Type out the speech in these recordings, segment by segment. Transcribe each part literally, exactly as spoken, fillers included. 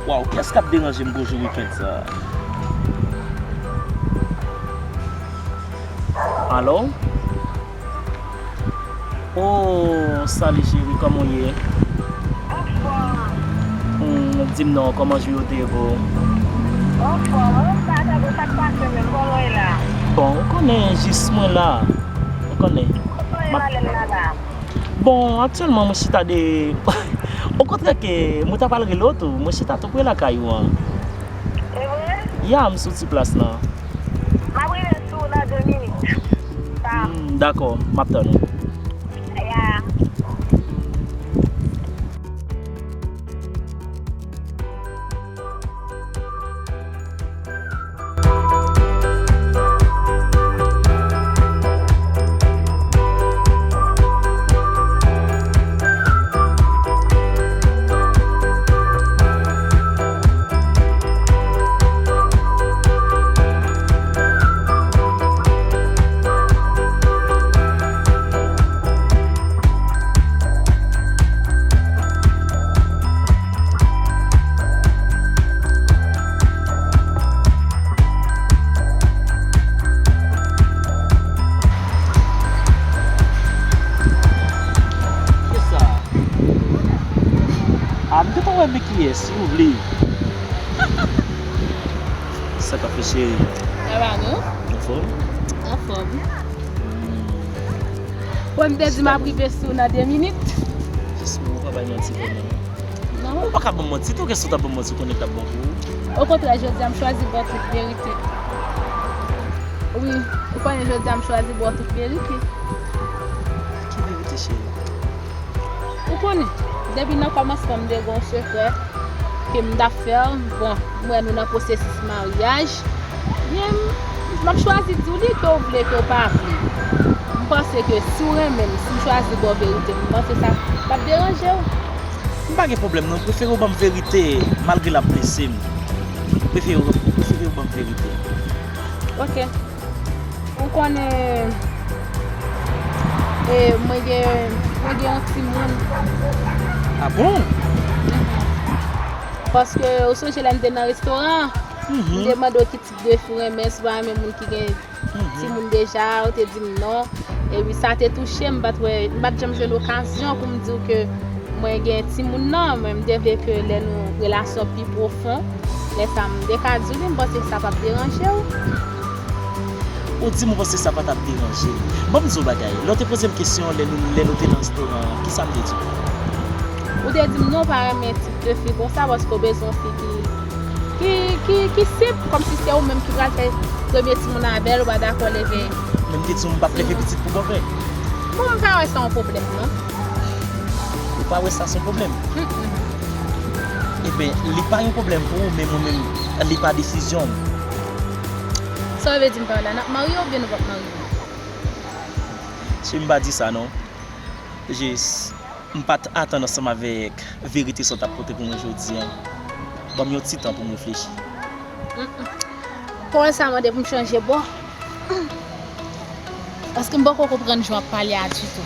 Waw, kiyès k ap deranje m gwo jou wikenn sa a? Alo? Oh, salut chérie, kòman w ye? Anfòm. Hmm, di m non, kòman jou yo te ye pou ou? Anfòm, ou pa tande sa k pase menm, kòman w ye la? Bon, ou konnen jis mwen la. Ou konnen. Kòman w ye m ap rele la la? Bon, aktyèlman, mwen chita de, okontrè ke mwen ta pral rele w tou, mwen chita tou pre lakay ou an. E vre? Ya, m sou ti plas lan. M ap rive sou ou nan de minit. Sa. Hmm, dakò, m ap tann ou. Ya. Kisa? Ah, m gentan wè men kiyès, si w vle. Sa k ap fè, cheri? Sa va, non? Anfòm? Anfòm. Bon, m te di m ap rive sou ou nan de minit. Jis ou pa bay manti vrèman. Non. Ou pa ka ban m manti tou, kèske w ta ban m manti, ou konnen k t ap bon pou ou. Okontrè, jodi a m chwazi ba w tout verite. Wi, ou konnen jodi a m chwazi ba w tout verite. Ki verite, cheri? Ou konnen, depi nan kòmansman m te gen yon sekrè ke m t ap fè, bon, m wè nou nan pwosesis maryaj. Byen, m ap chwazi di w li ke w vle, ke w pa vle. M panse ke si w renmen m, si m chwazi ba w verite m, m panse sa p ap deranje w. M pa gen pwoblèm non, prefere w ban m verite, malgre l ap blese m. Prefere w, prefere w ban m verite. Ok. Ou konnen, e, mwen gen, mwen gen yon timoun. Ah bon? Mhm. Paske ou sonje lè n te nan restoran an, mhm, m te mande w ki tip de fi w renmen, si w pa renmen moun ki gen, mhm, timoun deja, ou te di m non. Epi sa te touche m, m pa t wè, m pa t janm jwenn okazyon pou m di w ke mwen gen timoun nan, men m te vle ke lè nou relasyon pi pwofon, lè sa a m te ka di w li, m panse sa p ap deranje w. Ou di m ou panse sa pa t ap deranje w. Ban m di w bagay, lè w te poze m kesyon an lè nou, lè nou te nan restoran an, kisa m te di w? Ou te di m non, w pa renmen tip de fi konsa, paske w bezwen yon fi ki, ki, ki, ki senp, kòmsi se ou menm ki pral fè premye timoun avè l, ou pa dakò leve. Men m te di w m p ap leve pitit pou bòpè. Bon, m pa wè sa yon pwoblèm non. Ou pa wè sa se yon pwoblèm? Mm-mm. Ebyen, li pa yon pwoblèm pou ou, men mwen menm, li pa desizyon m. Sa w vle di m pa wè la, n ap marye oubyen nou p ap marye? Cheri, m pa di sa non. Jis, m pa t atann ansanm avèk verite sa w t ap pote pou mwen jodi a. Ban m yon ti tan pou m reflechi. Mm-mm. Pawòl sa a mande pou m chanje bò. Paske m poko konprann jan w ap pale a ditou.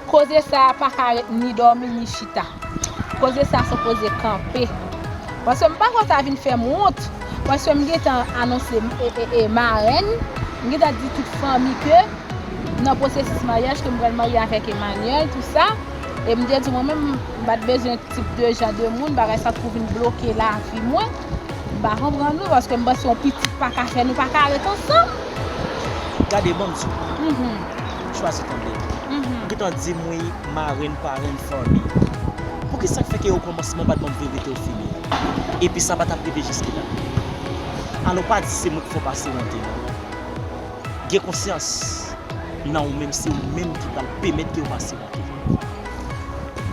Koze sa a pa ka ret ni dòmi ni chita. Koze sa a se yon koze kanpe. Paske m pa konn sa vin fè m wont. Paske m gentan anonse e, e, e, marèn. M gentan di tout fanmi ke m nan pwosesis maryaj, ke m pral marye avèk Emmanuel, tout sa. E m te di mwen menm, m pa t bezwen tip de jan de moun, bagay sa t pou vin bloke lavi mwen. M pa konprann wi, paske m panse yon pitit pa ka fè nou pa ka ret ansanm. Gade, ban m di w. Mhm. Chwazi tande. Mhm. Ou gentan di m wi, marenn, parenn, fanmi. Poukisa k fè ke okòmansman w pa t ban m verite w fini? Epi sa pa t ap rive jiske la. Alò, pa di se mwen k fè w pase wont non. Gen konsyans nan ou menm, se ou menm ki pral pèmèt ke w pase wont.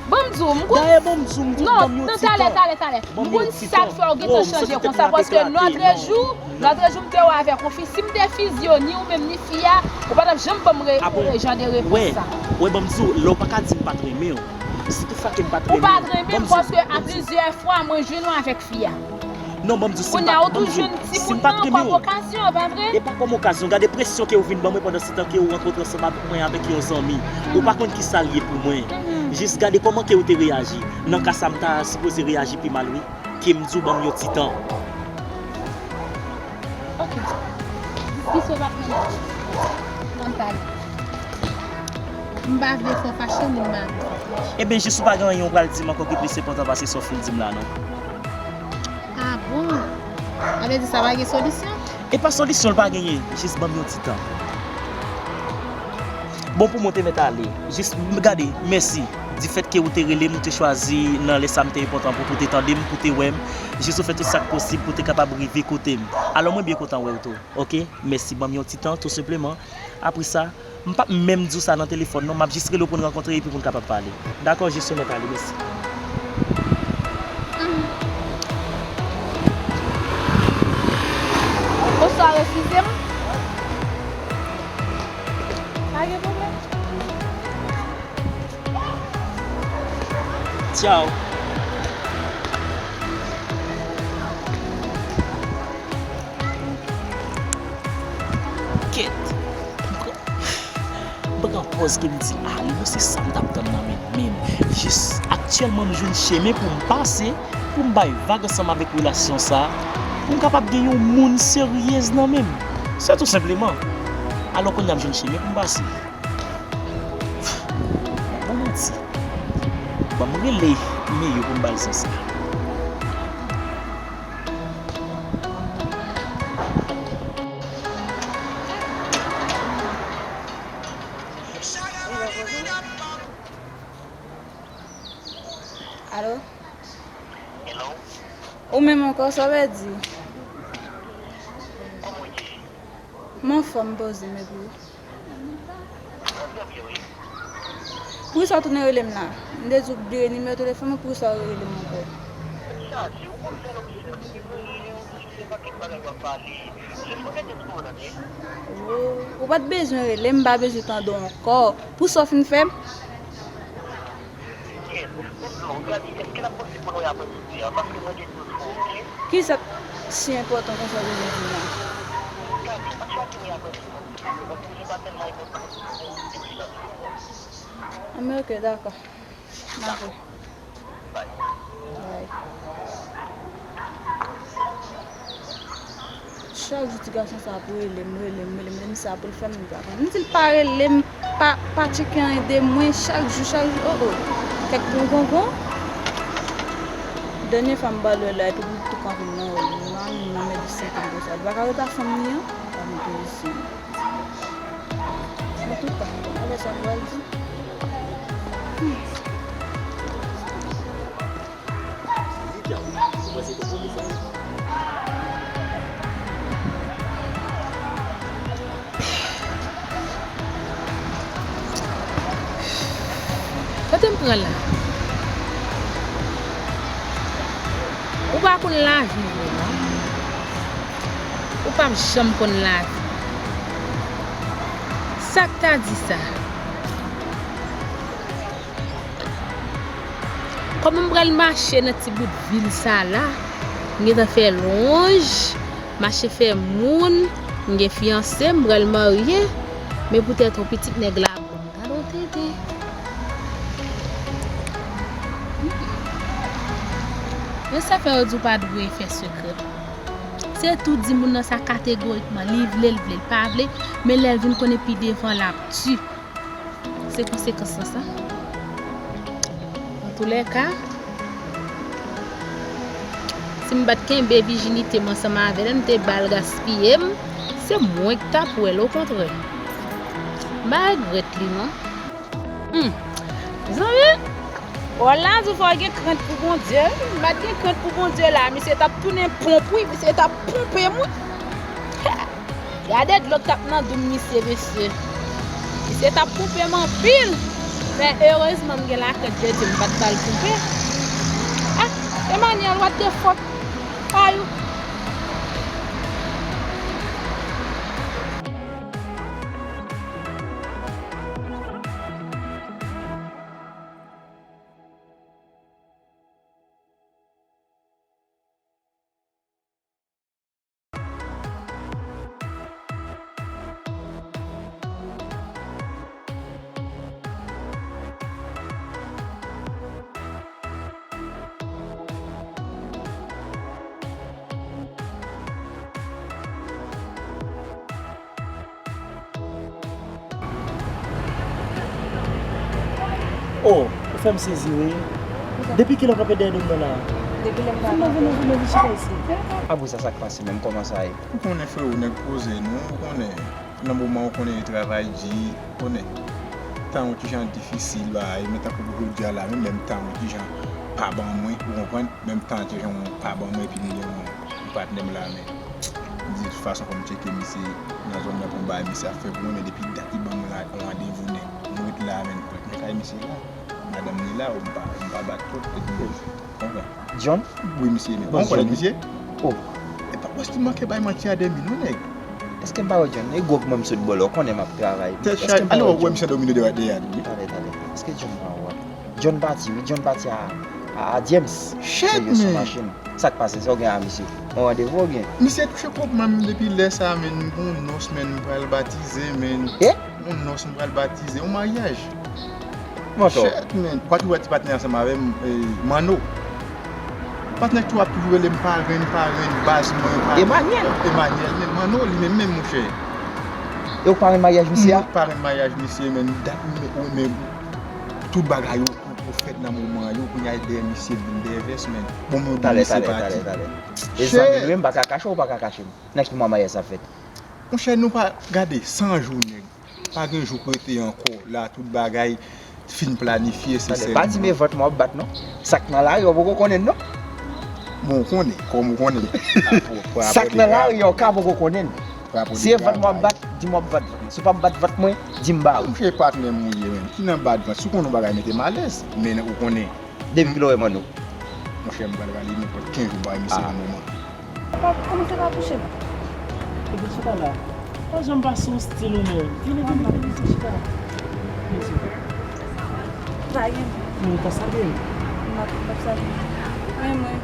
Ban m di w, m konn. Dayè, ban m di w, m di w, non, ban m yon non, ti talè, tan. Talè, talè. M konn sa k fè w gentan chanje konsa, paske lòtrejou, lòtrejou m te wè avèk yon fi, si m te fizye w, ni ou menm, ni fi a, ou pa t ap janm ban m re-, jan de repons sa. Wè, ban m di w, lè w pa ka di m pa t renmen w. Si toutfwa ke m pa t renmen w, ban m di w, ban m di w. Ou pa t renmen m paske a plizyè fwa, mwen jwenn ou avèk fi a. Non, ban m di w, si m pa t renmen w, si m pa t renmen w, kòm okazyon, pa vre? E pa kòm okazyon, gade presyon ke w vin ban mwen pandan se tan ke w rankontre ansanm avèk mwen avèk yon zanmi. Ou pa konn kisa l ye pou mwen. Mhm. Jis gade kòman ke w te reyaji. Nan ka sa, m ta sipoze reyaji pi mal, wi. Ke m di w ban m yon ti tan. Ok. Diskisyon pa t menm. Ann pale. M pa vle fè w fache, ni m pa vle fè w fache. Ebyen, jis ou pa gen anyen ou pral di m ankò ki plis enpòtan pase sa w fin di m la, non? Ah bon? Sa vle di sa pa gen solisyon? E pa solisyon l pa genyen, jis ban m yon ti tan. Bon, pou mwen te mèt ale. Jis, m, gade, mèsi. Difèt ke ou te rele m, ou te chwazi nan lè sa m te enpòtan pou, pou te tande m, pou te wè m. Jis ou fè tout sa k posib pou te kapab rive kote m. Alò, mwen byen kontan wè w tou. Ok? Mèsi, ban m yon ti tan, tou senpleman. Apre sa, m p ap menm di w sa nan telefòn, non. M ap jis rele w pou n rankontre epi pou n kapab pale. Dakò, jis ou mèt ale, mèsi. Bonswa, eskize m. Pa gen pwoblèm. Tchaw. Kèt. M pran, m pran pòz ke m di l ale, non, se sa m t ap tann nan men l. Men jis aktyèlman m jwenn chemen pou m pase, pou m bay vag ansanm avèk relasyon sa, pou m kapab gen yon moun seryez nan men m. Se tou senpleman. Alò kounye a m jwenn chemen pou m pase. Bon manti. Ban m rele Meyou pou m ba l sans la. Alo? Hello? Ou menm ankò, sa w vle di? Kòman w ye? M anfòm, poze m epi w? Mwen trè byen, wi. Poukisa w tounen rele m la? M te di w vire nimewo telefòn mwen, poukisa w rele m ankò? Chaje, ou konn fè lòt sou, ou rele, ou di se pakèt bagay w ap pale. Jis mwen mete sou w nan, men. Oh, ou pa t bezwen rele m, m pa bezwen tande w ankò. Poukisa w fin fè m? Kèt, m di w, gade, èske l ap posib pou n wè aprèmidi a? Paske mwen gen dòt fò, oke? Kisa k si enpòtan konsa w bezwen di m la? Gade, ann chwazi wè aprèmidi, paske mwen di w, li pa tèlman enpòtan. Anben, oke, dakò. M ap wè. Bye. Bye. Chak jou ti gason sa ap rele m, rele m, rele m, depi sa pou l fè m, m pa konn. M di l pa rele m, pa, pa tcheke anyen de mwen, chak jou, chak jou, oh, oh. Kèk pongongon. Dènye fwa m pral wè l la, epi m tou kanpe m nan wè l. M pa menm nan mèt di sèt an konsa. L pa ka rete ak fanm li an, pa gen pozisyon. Antouka, alè sa m pral di. Hmm. Kote m pran la? Ou pa konn lavi vre non. Ou p ap janm konn lavi. Sa k ta di sa? Kòman m pral mache nan ti bout vil sa la? M gentan fè lonj, mache fè moun, m gen fiyanse, m pral marye, men poutèt yon pitit nèg la bon. Gade yon tenten. Men sa fè yo di w pa dwe fè sekrè. Se tou di moun nan sa kategorikman, li vle, l vle, l pa vle, men lè l vin konnen pi devan, l ap di. Se konsekans lan sa. Antoulèka, si m pa t kenbe vijinite m ansanm avè l, m te ba l gaspiye m, se mwen k t ap wè l, okontrè. M pa regrèt li, non. Hmm. Zanmi, wòl la di w fò w gen krent pou Bondye, wi. M pa t gen krent pou Bondye la, misye t ap tounen ponp, wi. Misye t ap ponpe m, wi. Gade dlo k t ap nan doum misye, mesye. Misye t ap ponpe m anpil. Men erezman m gen lakrent de Dye m pa t ba l ponpe. Ah, Emmanuel, what the fuck are you? Oh, ou fè m sezi wi. Depi kilè w kanpe dèyè do m nan la? Depi lè m pa kanpe. Vin non, vin non, vin non, vin chita isi. Apre sa, sa k pase menm? Kòman sa ye? Ou konnen, frewo, nèg poze nou, ou konnen. Nan moman ou konnen travay di, ou konnen. Tan ou ti jan difisil, bagay, men tankou jodi a la, menm lè m tan ou ti jan pa ban mwen, ou konprann? Menm tan ti jan ou pa ban mwen, epi m gen yon, yon patnè m la, men m di, de tout fason, fò m tcheke misye nan zòn nan pou m bay misye ap fè pou mwen, men depi dat li ban mwen la, yon randevou nèt. M ret la, men m ret nan kay misye la. Madanm li la, ou m pa, m pa bat tout, epi konprann. John? Wi, misye, men. Ou konnen misye? Oh. E pa pòs li manke bay manti a dèmi, non, nèg. Èske m pa wè John? E gwo kòman m sot bò la, ou konnen m ap travay. Tèt chaje. Alò, ou wè misye domine dèyè, dèyè a tou, wi. Tande, tande. Èske John pa wè? John pati, wi. John pati a, a, a James. Shit, men. Yo sou machin. Sa k pase? Sa w gen a misye? Yon randevou w gen? Misye touche kòb mwen depi lè sa, men, m gon nòs, men, m pral batize, men. Eh? Yon nòs m pral batize, yon maryaj. Monchè. Shit, men. Ou pa toujou wè ti patnè ansanm avè m, eh, Manno. Patnè tou ap toujou rele m parenn, parenn, baz mwen, parenn. Emmanuel. Emmanuel, men Manno, li menm menm, monchè. E ou parenn maryaj misye a? M parenn maryaj misye, men. Dat, men, men, tout bagay yo, pou, pou fèt nan moman yo, kounye a dèyè misye vin dèyè vès, men. Bon, men, talè, misye talè, pati. Talè, talè. E zanmi nou, m pa ka kache w, ou pa ka kache m. Nan ki mwa maryaj sa fèt? Monchè, nou pa gade, san jou, nèg. Pa gen jou k rete ankò. La, tout bagay fin planifye, se sèl. Tande, pa di m e vant mwen w ap bat, non. Sa k nan lari a, w poko konnen l, non. Bon, ou konnen, kòm ou konnen. Sa k nan lari a, w ka poko konnen l. Si e vant mwen w ap bat, di m w ap bat vant mwen. Si w p ap bat vant mwen, di m ba ou. Monchè, patnè m ou ye, menm. Ki nan bat vant? Si w konnen yon bagay mete m alèz, men ou konnen. Depi kilè w wè Manno? Monchè, m pral rale nenpòt kenz jou m pa wè misye nan moman. Papa, kòmanse pa touche m. Ebyen, chita la. Pa janm pase yon stil ou menm. Vini, vini, vini, vini, chita. Vini, chita. Sa gen. Moun pa salye m. M ap, m ap salye. Wi, mwen.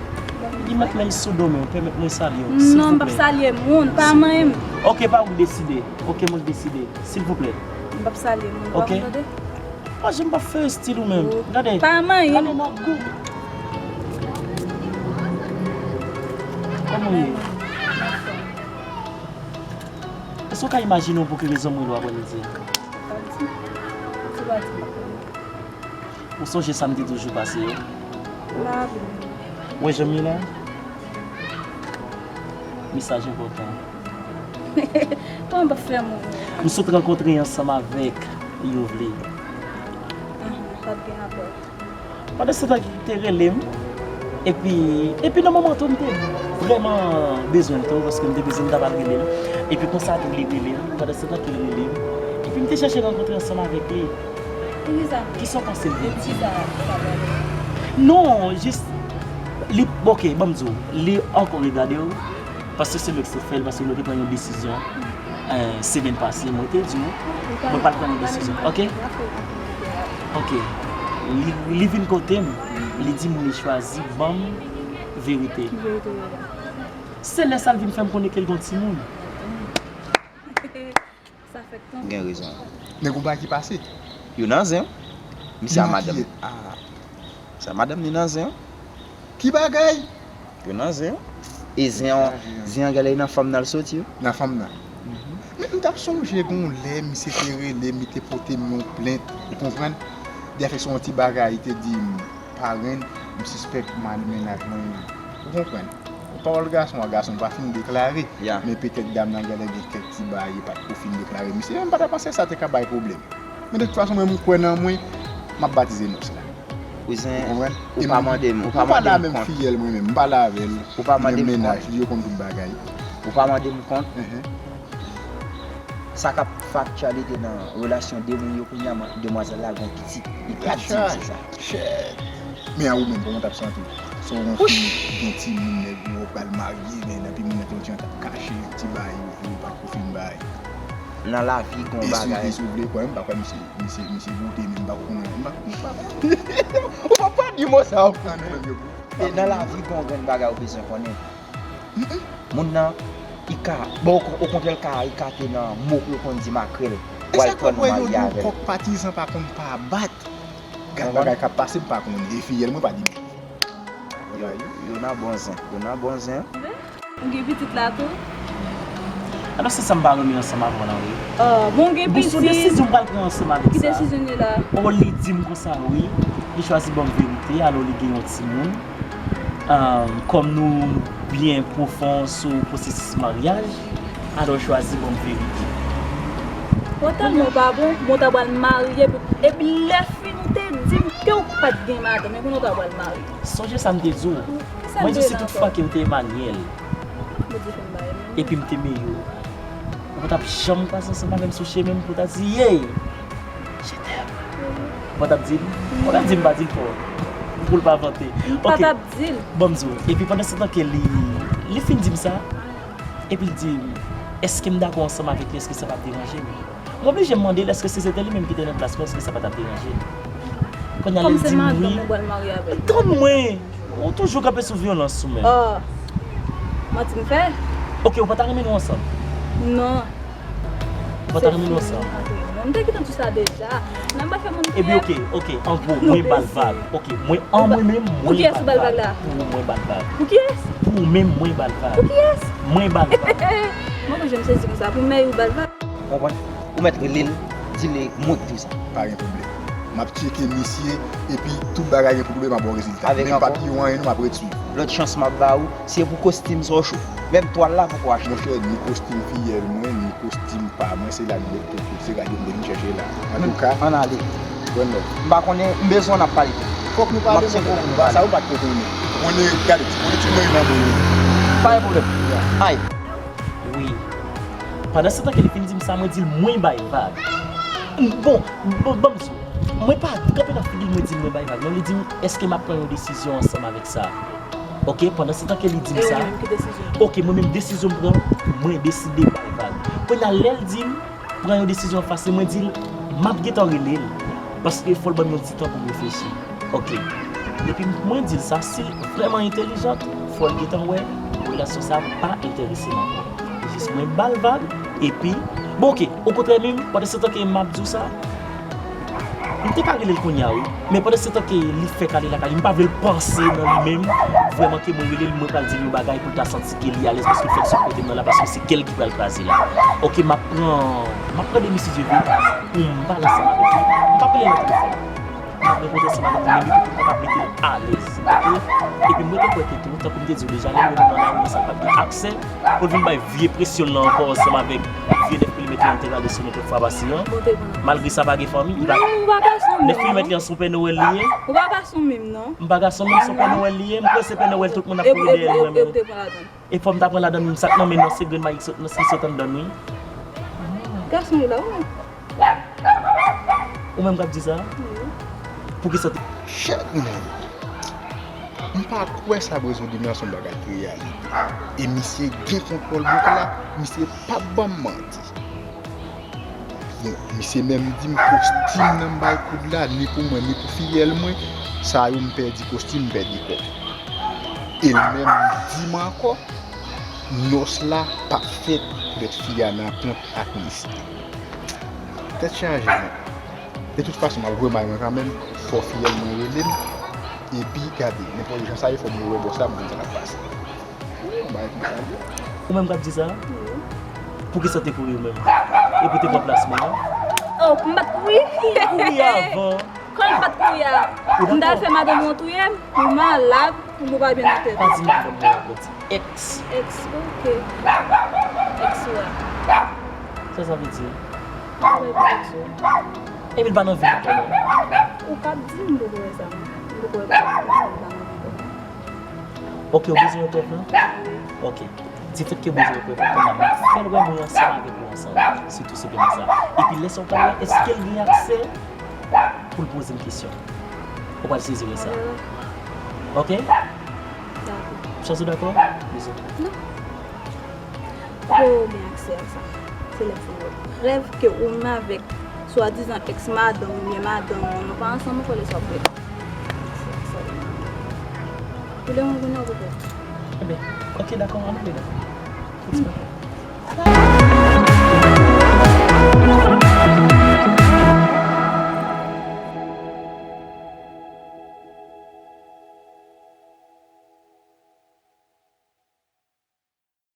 Li met menm sou do m, pèmèt mwen salye w, silvouplè. Non, m p ap salye moun, pa manyen m. Ok, pa ou k deside. Ok, mwen k deside. Silvouplè. M p ap salye moun, pa ou tande? Pa janm pa fè estil ou menm. Gade. Pa manyen. Gade nan gou. Kòman w ye? Èske w ka imajine w pou ki rezon m rele w aprèmidi a? Ou sonje sa m te di w jou pase yo? M pa raple m. Ou wè jan m ye la? Mesaj enpòtan. Kòman m ap fè mouri? M sot rankontre ansanm avèk Youvli. Ahn, pa t gen rapò. Pandan se tan ki te rele m, epi, epi nan moman tou, m te vrèman bezwen l tou, paske m te bezwen, m t ap al rele l. Epi konsa tou, li rele m, pandan se tan ki l rele m. Epi m te chèche rankontre ansanm avèk li. Poukisa? Kisa w panse l vle di? Poukisa sa pral? Non, jis, li, ok, ban m di w, li ankò regade w, paske se mwen ki sot fè l, paske nou te pran yon desizyon, eh, semèn pase, mwen te di w, mwen pral pran yon desizyon, ok? Ok. Li, li vin kote m, li di m li chwazi ban m verite. Se lè sa l vin fè m konnen ke l gon timoun. Sa fèk tankou. Gen rezon. Nèg ou pa ki pase. Yo nan zen. Misye a madanm. Ah. Sa madanm li nan zen. Ki bagay? Yo nan zen. E zen an, zen an genlè nan fanm nan l soti wi. Nan fanm nan. Men m t ap sonje gon lè misye te rele m, li te pote m yon plent, ou konprann? Li te fè se yon ti bagay, li te di m, parenn, m sispèk mennaj mwen, ou konprann? Pawòl gason a, gason pa fin deklare. Men petèt dam nan genlè gen kèk ti bagay li pa t ko fin deklare misye, men m pa ta panse sa te ka bay pwoblèm. Men de tout fason, mwen, m kwè nan mwen, m ap batize nòs la. Kouzen, ou pa mande m, ou pa mande m kont. M pa la menm fiyèl mwen menm, m pa la avè l. Ou pa mande m kont. Li gen mennaj li, yo konn tout bagay. Ou pa mande m kont. Sa k ap fè aktyalite nan relasyon de moun yo kounye a, demwazèl la gon pitit, li pa t di m se sa. Men a ou menm, kòman w t ap santi w? Si w gon fi, gen timoun, nèg ou pral marye, men epi moun nan te yon ti jan t ap kache ti bagay yo pou yo pa t ko fin bay. Nan lavi gon bagay. E si w vle kwè, m pa kwè misye, misye, misye goute, men m pa ko konnen, m pa, m pa. Ou pa, pa di mo sa ankò. E nan lavi gon grenn bagay ou bezwen konnen. Moun nan, li ka, bon, okontrè, li ka, li ka te nan mo pou yo konn di makrèl. Pou al pran nou marye avè l. Kòk patizan pa konn pa bat. Gad bagay k ap pase, m pa konnen. E fiyèl mwen pa di m. Yo, yo nan bon zen. Yo nan bon zen. Ou gen pitit la tou? Alò, se sa m pa renmen ansanm avè w la, wi. Ah, bon, gen pitit. Bon, se yon desizyon m pral pran ansanm avè sa. Ki desizyon li la? Oh, li di m konsa, wi. Li chwazi ban m verite, alò li gen yon timoun. Kòm nou byen pwofon sou pwosesis maryaj, alò l chwazi ban m verite. Ou tèlman pa bon, bon, w ta pral marye, epi lè fini ou te di m ke w pa t gen madanm, men kounye a w ta pral marye. Sonje sa m te di w. Mwen di w si tout fwa ke w te Emmanuel. Epi m te Meyou. Ou pa t ap janm pase ansanm avè m sou chemen m pou w ta di, yey! Je t'aime. Ou pa t ap di l? Ou pa t ap di m pa di l fò. Pou l pa vante. Ok. Ban m di w. Epi pandan se tan ke li, li fin di m sa, epi l di m, èske m dakò ansanm avèk li, èske sa p ap deranje m? M oblije mande l èske si se te li menm ki te nan plas mwen, èske sa pa t ap deranje l. Kounye a lè l di m wi. Tann mwen! Ou toujou kanpe sou vyolans ou menm. Oh. Manti m fè? Ok, ou pa ta renmen nou ansanm? Non. Ou pa ta renmen nou ansanm? M te gentan di sa deja. Nan m pa fè moun. Ebyen ok, ok, an gwo, mwen ba l vag. Ok, mwen an mwen menm, mwen ba l vag. Pou ou mwen ba l vag. Pou kiyès? Pou ou menm mwen ba l vag. Pou kiyès? Mwen ba l vag. Mwen konn jan m sezi konsa, pou mèy ou ba l vag. Konprann? Ou mèt rele l, di l e mwen ki di w sa. Pa gen pwoblèm. M ap tcheke misye, epi tout bagay gen pou rive m ap ba w rezilta. Menm pa piyon anyen non, m ap ret swiv. Lòt chans m ap ba ou, se pou kostim sa w cho. Menm twal la poko achte. Monchè, ni kostim fiyèl mwen, ni kostim pa mwen, se la nou met tout, tout se radyo m te vin chèche la. Antouka, ann ale. One love. M pa konnen, m bezwen w n ap pale tou. Fòk nou pale, monchè, sa ou pa t ko konnen. Ou konnen, gade, ti politik mwen nan do yo. Pa gen pwoblèm. Ay. Wi. Pandan se tan ke li fin di m sa, mwen di l mwen bay vag. Bon, bon, ban m di w. Mwen pa kanpe nan figi l mwen di l mwen bay vag. Non, li di m, èske m ap pran yon desizyon ansanm avèk sa? Ok, pandan se tan ke li di m sa. Ok, mwen menm desizyon m pran, mwen deside bay vag. Kounye a lè l di m, pran yon desizyon fas li, mwen di l, m ap gentan rele l. Paske fò l ban m yon ti tan pou m reflechi. Ok. Depi mwen di l sa, si l vrèman entèlijant, fò l gentan wè relasyon sa a pa enterese m ankò. Jis mwen ba l vag, epi, bon, ok, okontrè menm, pandan se tan ke m ap di w sa, m te ka rele l kounye a, wi. Men pandan se tan ke li fèk ale lakay li, m pa vle l panse nan li menm, vrèman ke mwen rele l, mwen pral di l yon bagay pou l ta santi ke li alèz, paske l fèk sot kote m nan la, paske se kè l ki pral kraze la. Ok, m ap pran, m ap pran de misye vit pou m pale ansanm avèk li. M p ap rele l nan telefòn. M ap rankontre ansanm avèk li menm epi pou m kapab mete l alèz, ok? Epi m rete kwè ke tou, tankou m te di w deja, lè m rive nan lari, sa p ap gen aksè pou l vin bay vye presyon l lan ankò ansanm avèk vye nèf milimèt lan m te rale sou nou kèk fwa pase an. Malgre sa pa gen fanmi, li pa, nèf milimèt li an se yon Pè Nowèl li ye. Ou pa gason menm non. M pa gason menm, se yon Pè Nowèl li ye, m kwè se Pè Nowèl tout moun ap kouri dèyè l mwen menm. E fò m ta pran ladan m, sa k nan men nou an se grenn mayi ki sot, ki sot anndan nou. Gason yo la, wi. Ou menm k ap di sa? Wi. Poukisa w te. Chèt nèg! M pa kwè sa Brezo di m nan se yon bagay ki reyalite. E misye gen kontwòl bouk la, misye p ap ban m manti. Bon, misye menm di m kostim nan m bay koud la, ni pou mwen, ni pou fiyèl mwen, sa yo m pèdi kostim, m pèdi kò. E l menm di m ankò, nòs la p ap fèt pou lèt fi a nan plant ak misye. Tèt chaje, non. De tout fason, m ap remay mwen kanmenm, fò fiyèl mwen rele m, epi gade, nenpòt jan sa ye, fò mwen wè bò sa, mwen konn sa k ap pase. Wi, yon bagay konsa l ye. Ou menm k ap di sa? Poukisa w te kouri ou menm? Epi w te pran plas mwen an? Oh, m pa t kouri. Ou kouri avan. Kòm m pa t kouri a, m t al fè madanm ou an touye m? Ou malad, ou pa byen nan tèt ou. Pa di madanm mwen ankò, di èks. Èks, ok. Èks ou a. Sa sa vle di? Ou pa bay pou èks ou. Epi l pa nan vi m ankò non. Ou p ap di m poko wè sa. M poko wè pou èks ou pa nan vi m. Ok, ou bezwen yon prèv lan? Ok. Difèt ke w bezwen yon prèv lan, kounye a m ap fè l wè mwen ansanm avèk ou ansanm. Se tou senpleman sa. Epi lè sa w pral wè, èske l gen aksè pou l poze m kesyon? Ou pral sezi wè sa. Ok? Dakò. Chans ou dakò? Bizou. Non. Ou gen aksè a sa. Se lè m fin wè prèv ke ou menm avèk swadizan èks madanm ou oubyen madanm ou, nou pa ansanm ankò, lè sa w ap wè. Ou lè mwen konnen ou pou fè. Ebyen, ok, dakò, ann ale la. Fouti papa.